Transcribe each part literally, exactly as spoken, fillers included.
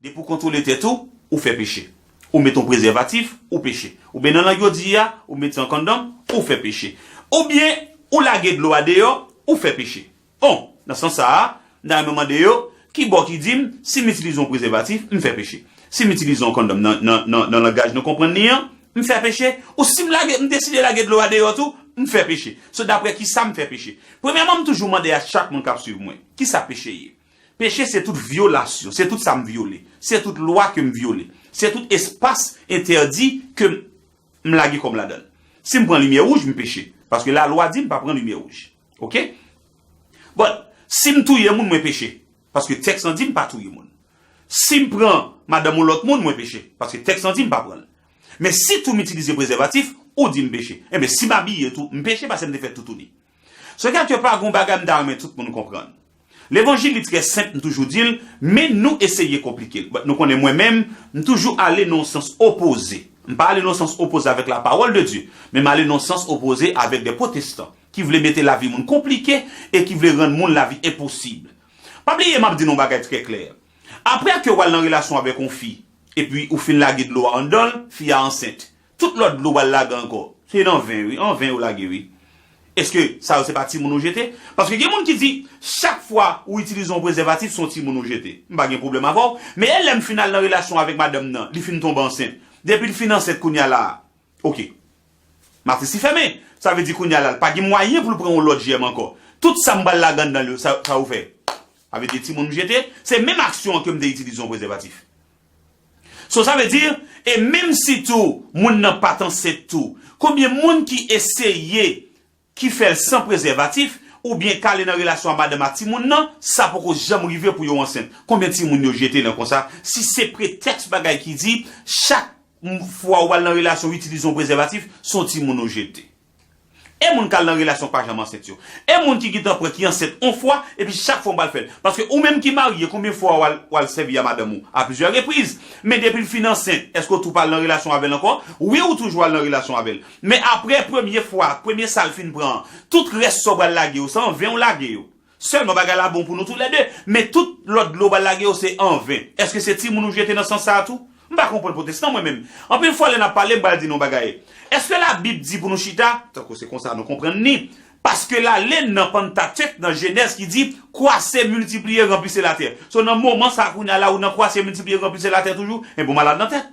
Depi w kontwole tèt ou, ou fè peche. Ou met yon prezèvatif, ou peche. Oubyen nan lang yo di a, ou mete yon kondòm, ou fè peche. Oubyen, ou lage dlo a deyò, ou fè peche. Bon, nan sans sa a, m ta renmen mande yo, ki bò ki di m, si m itilize yon prezèvatif, m fè peche? Si m itilize yon kondòm nan, nan, nan, nan langaj nou konprann li an, m fè peche? Ou si m lage, m deside lage dlo a deyò tou, m fè peche? So, daprè kisa m fè peche? Premyèman, m toujou mande a chak moun k ap swiv mwen, kisa peche ye? Peche se tout vyolasyon, se tout sa m vyole, se tout lwa ke m vyole, se tout espas entèdi ke m, m lage kò m ladan l. Si m pran limyè wouj, m peche, paske lalwa di m pa pran limyè wouj. Oke? Bon, si m touye moun, mwen peche, paske tèks lan di m pa touye moun. Si m pran madanm yon lòt moun, mwen peche, paske tèks lan di m pa pran l. Men sitou m itilize prezèvatif, ou di m peche. Enben, si m abiye tou, m peche paske m te fè toutouni. Se gade pa gon bagay m ta renmen tout moun konprann. Levanjil li trè senp, m toujou di l, men nou eseye konplike l. But nou konnen mwen menm, m toujou ale nan yon sans opoze. M pa ale nan yon sans opoze avèk la parole de Dieu, men m ale nan yon sans opoze avèk de pwotestan ki vle mete lavi moun konplike e ki vle rann moun lavi enposib. Pa bliye m ap di nou yon bagay trè klè. Apre ke w al nan relasyon avèk yon fi, epi ou fin lage dlo a anndan l, fi a ansent. Tout lòt dlo w al lage ankò, se nan ven, wi, an ven yo lage, wi. Èske sa yo se pa timoun ou jete? Paske gen moun ki di, chak fwa ou itilize yon prezèvatif, se yon timoun ou jete. M pa gen pwoblèm avè w, men e lè m fin al nan relasyon avèk madanm nan, li fin tonbe ansent. Depi l fin ansent kounye a la a, oke. Matrisi fèmen. Sa vle di kounye a la, l pa gen mwayen pou l pran yon lòt jèm ankò. Tout sa m pral lage anndan l yo, sa, sa yo fè? Sa vle di timoun m jete, se menm aksyon an ke m te itilize yon prezèvatif. So, sa vle di, e menm si tou, moun nan pa t ansent tou, konbyen moun ki eseye, ki fè l san prezèvatif, oubyen k ale nan relasyon a madanm a timoun nan, sa poko janm rive pou yo ansent? Konbyen timoun yo jete nan konsa? Si se pretèks bagay ki di, chak m-, fwa ou al nan relasyon, ou itilize yon prezèvatif, se yon timoun ou jete. E moun k al nan relasyon k pa janm ansent yo? E moun ki gentan pran ki ansent yon fwa, epi chak fwa ou pral fè l? Paske ou menm ki marye, konbyen fwa ou al, ou al sèvi a madanm ou? A plizyè repriz. Men depi l fin ansent, èske ou tou pral nan relasyon avè l ankò? Wi, ou toujou al nan relasyon avè l. Men apre premye fwa, premye sa l fin pran an, tout rès sa w pral lage yo, se an ven ou lage yo. Sèlman bagay la bon pou nou toulède, men tout lòt dlo w pral lage yo se an ven. Èske se timoun ou jete nan sans sa a tou? M pa konprann pwotestan mwen menm. Anpil fwa lè n ap pale, m pral di nou yon bagay. Èske Labib di pou nou chita, tankou se konsa nou konprann li, paske l ale nan Pantatèk, nan Jenèz ki di, kwase, miltipliye, ranplise latè. So nan moman sa a kounye a la, ou nan kwase, miltipliye, ranplise latè toujou, enben w malad nan tèt.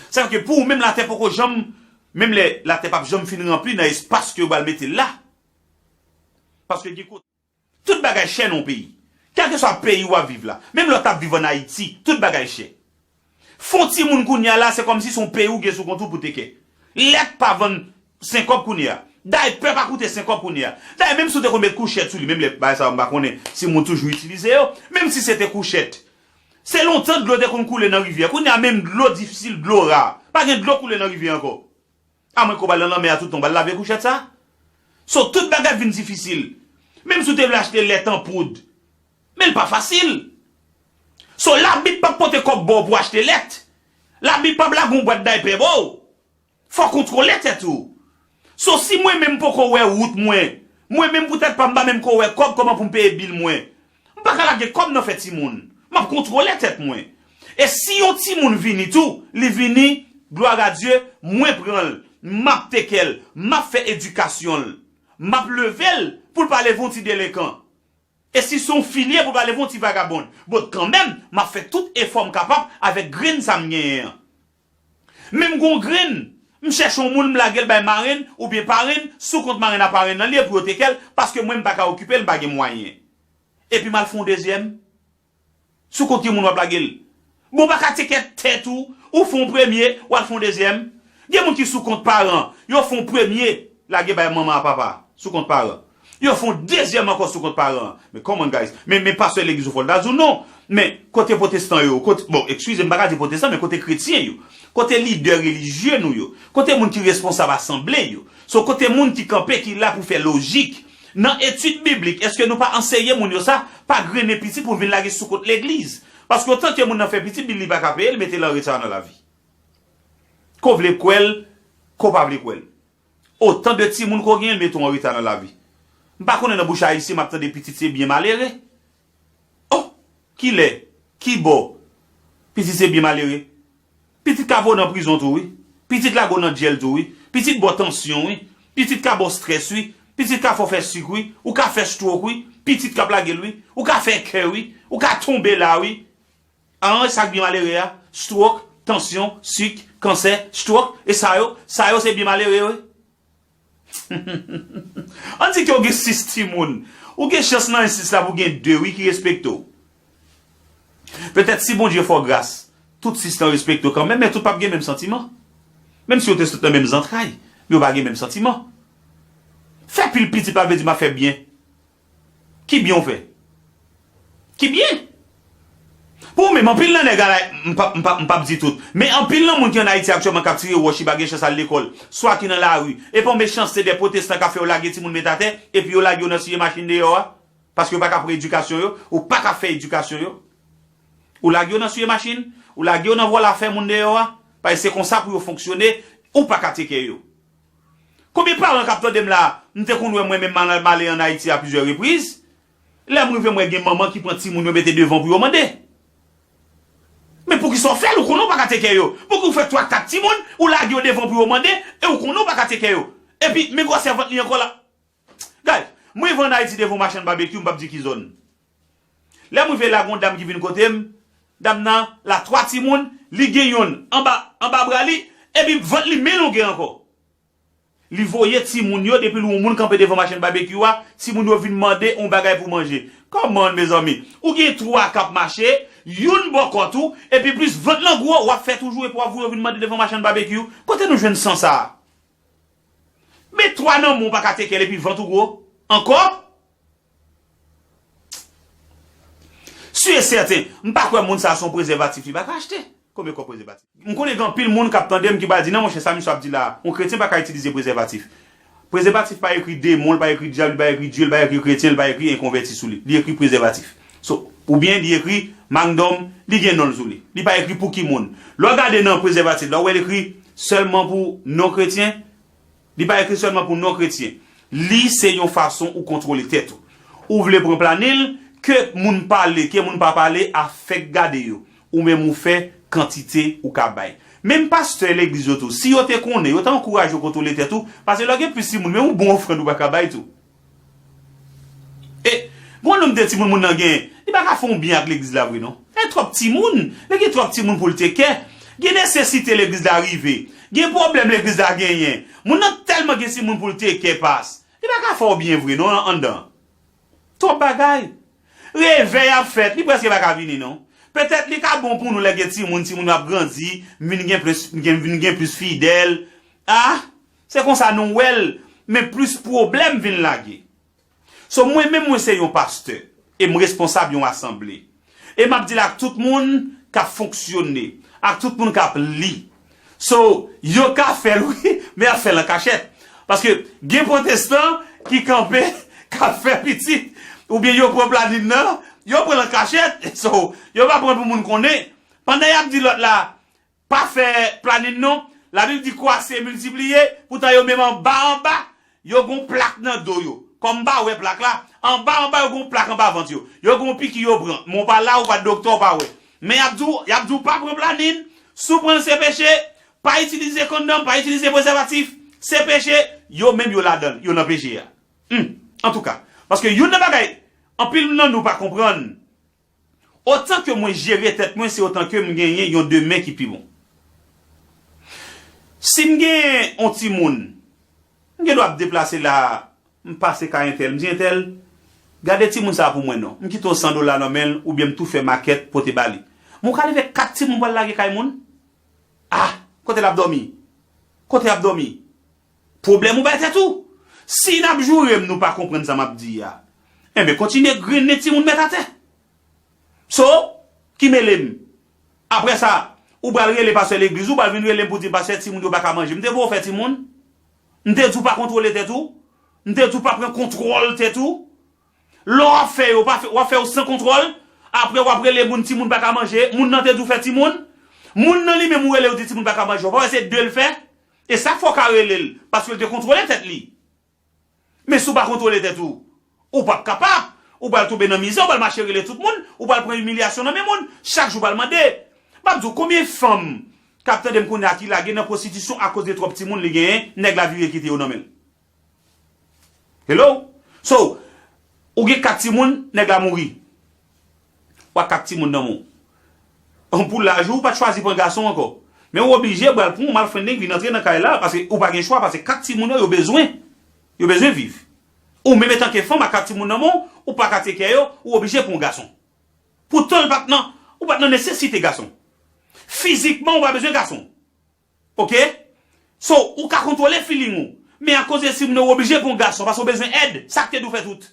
Sa vle di ke pou ou menm latè poko janm, menm lè latè p ap janm fin ranpli nan espas ke yo pral mete l la. Paske gen kote, tout bagay chè nan yon peyi. Kèlkeswa peyi w ap viv la, menm lè w t ap viv ann Ayiti, tout bagay chè. Fè yon timoun kounye a la, se kòmsi se yon peyi ou gen sou kont ou pou te kè. Lèt pa vann senk kòb kounye a. Daypè pa koute senk kòb kounye a. Dayè, menm si w te konn met kouchèt sou li, menm lè bagay sa yo, m pa konnen si moun toujou itilize yo, menm si se te kouchèt. Se lontan dlo te konn koule nan rivyè. Kounye a, menm dlo difisil, dlo ra. Pa gen dlo koule nan rivyè ankò. Amwen ke w pral nan lanmè a tout tan, w pral lave kouchèt sa. So, tout bagay vin difisil. Menm si w te vle achte lèt an poud, men l pa fasil. So, Labib p ap pote kòb ba w pou w achte lèt. Labib p ap lage yon bwat daypè ba w. Fò w kontwole tèt ou. So, si mwen menm m poko wè wout mwen, mwen menm poutèt pa m pa menm ko wè kòb kòman pou m peye bil mwen, m pa ka lage kòb nan fè timoun. M ap kontwole tèt mwen. E si yon timoun vini tou, li vini, gloire à Dieu, mwen pran l, m ap teke l, m ap fè edikasyon l, m ap leve l pou l pa leve yon ti delenkan. E si se yon fi li ye, pou l pa leve yon ti vagabond. But kanmenm, m ap fè tout efò m kapab avèk grenn sa m genyen an. Men m gen yon grenn, m chèche yon moun, m lage l bay marenn oubyen parenn, sou kont marenn a parenn nan li ye pou yo teke l, paske mwen m pa ka okipe l, m pa gen mwayen. Epi m al fè yon dezyèm. Sou kont ki moun w ap lage l? Bon, w pa ka teke tèt ou, ou fè yon premye, w al fè yon dezyèm. Gen moun ki sou kont paran, yo fè yon premye, lage bay manman ak papa, sou kont paran. Yo fè yon dezyèm ankò sou kont paran. Men come on, guys. Men, men pastè legliz ou fò l ta di w non. Men kote pwotestan yo, kote, bon, eskize m, m pa ka di pwotestan, men kote kretyen yo, kote lidè relijye nou yo, kote moun ki responsab asanble yo, so kote moun ki kanpe, ki la pou fè lojik. Nan etid biblik, èske nou pa anseye moun yo sa? Pa grennen pitit pou vin lage sou kont legliz. Paske otan ke moun nan fè pitit, bil li pa ka peye, l mete l an reta nan lavi. Ke w vle kwè l, ke w pa vle kwè l. Otan de timoun ke w genyen, l mete w an reta nan lavi. M pa konnen nan bouch ayisyen, m ap tande pitit se byen malere. Oh! Kilè? Ki bò? Pitit se byen malere. Pitit ka voye w nan prizon tou wi. Pitit lage w nan dyèl tou wi. Pitit ba w tansyon wi. Pitit ka ba w strès wi. Pitit ka fè w fè sik wi. Ou ka fè stroke wi. Pitit k ap lage l wi. Ou ka fè kè wi. Ou ka tonbe la wi. An, sa k byen malere a, stroke, tansyon, sik, kansè, stroke, e sa yo, sa yo se byen malere yo wi. Ann di ke w gen sis timoun, ou gen chans nan sis la pou gen de wi ki respekte w. Petèt si Bondye fè w gras, tout sis lan respekte w kanmenm, men tout p ap gen menm santiman. Menm si yo te sot nan menm zantray, men yo pa gen menm santiman. Fè pil pitit pa vle di m ap fè byen. Ki byen w fè? Ki byen? Pou ou menm, anpil nan nèg a la, m p ap, m p ap, m p ap di tout, men anpil nan moun ki ann Ayiti aktyèlman k ap tire wòch, ki pa gen chans al lekòl, swa ki nan lari, e pa yon mechanste de pwotestan k ap fè yo lage timoun met atè, epi yo lage yo nan siye machin deyò a, paske yo pa ka pran edikasyon yo, ou pa ka fè edikasyon yo. Ou lage yo nan siye machin, ou lage yo nan vòlò fè moun deyò a, paske se konsa pou yo fonksyone, ou pa ka teke yo. Konbyen paran k ap tande m la, m te konn wè mwen menm m al, m ale ann Ayiti a plizyè repriz, lè m rive m wè gen manman ki pran timoun yo mete devan pou yo mande. Men poukisa w fè l, ou konnen w pa ka teke yo? Pouki w fè twa kat timoun, ou lage yo devan pou yo mande, e ou konnen w pa ka teke yo? Epi, men gwosè vant li ankò la. Guys, m rive ann Ayiti devan yon machann babekyou, m p ap di ki zòn. Lè m rive la, gen yon dam ki vin kote m, dam nan la twa timoun, li gen yonn anba, anba bra li, epi vant li men longe ankò. Li voye timoun yo, depi l wè yon moun kanpe devan machann babekyou a, timoun yo vin mande yon bagay pou manje. Come on, mezanmi. Ou gen twa k ap mache, youn bò kòt ou, epi plis vant lan gwo, w ap fè toujou, epi w ap voye yo vin mande devan machann babekyou. Kote nou jwenn san sa a? Men twa nan men w pa ka teke l epi vant ou gwo ankò? Si e sèten, m pa kwè moun sa a se yon prezèvatif li pa ka achte. Konbyen kòb prezèvatif? M konnen gen anpil moun k ap tande m ki pral di, "Non, monchè, sa misye ap di la a, yon kretyen pa ka itilize prezèvatif." Prezèvatif pa ekri demon, li pa ekri dyab, li pa ekri Dye, li pa ekri kretyen, li pa ekri enkonvèti sou li. Li ekri prezèvatif. So, oubyen li ekri Magnum, li gen non l sou li. Li pa ekri pou ki moun. Lè w gade nan prezèvatif la, ou wè l ekri sèlman pou non kretyen. Li pa ekri sèlman pou non kretyen. Li se yon fason ou kontwole tèt ou. Ou vle pran planin, ke moun pale, ke moun pa pale, a fèk gade yo. Ou menm ou fè kantite ou ka bay. Menm pastè legliz yo tou, si yo te konnen, yo ta ankouraje w kontwole tèt ou, paske lè w gen plis timoun, menm yon bon ofrann ou pa ka bay tou. E, gon nonm de timoun moun nan genyen, li pa ka fè yon byen ak legliz la vre non. Gen twòp timoun, li gen twòp timoun pou l teke. Gen nesesite legliz la rive. Gen pwoblèm legliz la genyen. Moun nan tèlman gen timoun pou l teke pas. Li pa ka fè w byen vre non anndan. Twòp bagay. Revèy ap fèt, li prèske pa ka vini non. Petèt li ka bon pou nou lè gen timoun, timoun yo ap grandi, vin gen plis, gen, vin gen plis fidèl. Ah, se konsa nou wè l, men plis pwoblèm vin lage. So, mwen menm, mwen se yon pastè, e m responsab yon asanble. E m ap di l ak tout moun k ap fonksyone, ak tout moun k ap li. So, yo ka fè l wi, men y ap fè l an kachèt. Paske gen pwotestan ki kanpe, k ap fè pitit, oubyen yo pran planin nan, yo pran l an kachèt. So, yo pa pran pou moun konnen. Pandan y ap di lòt la, pa fè planin non. Labib di kwase, miltipliye, poutan yo menm anba anba, yo gon plak nan do yo. Kòm m pa wè plak la, anba anba yo gon plak anba vant yo. Yo gon piki yo pran. Men w pa la, ou pa doktè, w pa wè. Men y ap di w, y ap di w pa pran planin, si w pran l se peche, pa itilize kondòm, pa itilize prezèvatif, se peche, yo menm yo ladan l, yo nan peche a. Hmm, antouka, paske youn nan bagay, anpil nan nou pa konprann, otan ke mwen jere tèt mwen, se otan ke m genyen yon demen ki pi bon. Si m gen yon timoun, m gen dwa ap deplase la, m pase kay entèl, m di entèl, "Gade timoun sa a pou mwen non." M kite yon san dola nan men l, oubyen m tou fè makèt pote ba li. Men w ka leve kat timoun pral lage kay moun? Ah, kote l ap dòmi? Kote y ap dòmi? Pwoblèm ou bay tèt ou. Si n ap joure m, nou pa konprann sa m ap di a, enben, kontinye grennen timoun met atè. So, ki mele m? Apre sa, ou pral rele pastè legliz ou, pral vin rele m pou di, "Pastè, timoun yo pa ka manje." M te voye w fè timoun? M te di w pa kontwole tèt ou? M te di w pa pran kontwòl tèt ou? Lè w ap fè yo, w pa fè, w ap fè yo san kontwòl, apre w ap rele moun, "Timoun pa ka manje." Moun nan te di w fè timoun? Moun nan li menm ou rele, ou di timoun pa ka manje, w pa wè se de l fè? E sa fè w ka rele l, paske l te kontwole tèt li. Men si w pa kontwole tèt ou, ou p ap kapab. Ou pral tonbe nan mizè, ou pral mache rele tout moun, ou pral pran imilyasyon nan men moun, chak jou ou pral mande. M ap di w, konbyen fanm k ap tande m kounye a ki lage nan pwostitisyon akoz de twòp timoun li genyen, nèg la vire kite yo nan men l? Hello? So, ou gen kat timoun, nèg la mouri. Ou ak kat timoun nan men w. Pou laj ou, ou pa t chwazi pran gason ankò. Men ou oblije, bral pran yon malfrendeng vin antre nan kay la, paske ou pa gen chwa, paske kat timoun yo, yo bezwen. Yo bezwen viv. Ou menm etanke fanm ak kat timoun nan men w, ou pa ka teke yo, ou oblije pran yon gason. Poutan l pa t nan, ou pa t nan nesesite gason. Fizikman, ou pa bezwen gason. Oke? So, ou ka kontwole feeling ou. Men akoz de timoun yo, ou oblije pran yon gason, paske ou bezwen èd. Sa k te di w fè tout.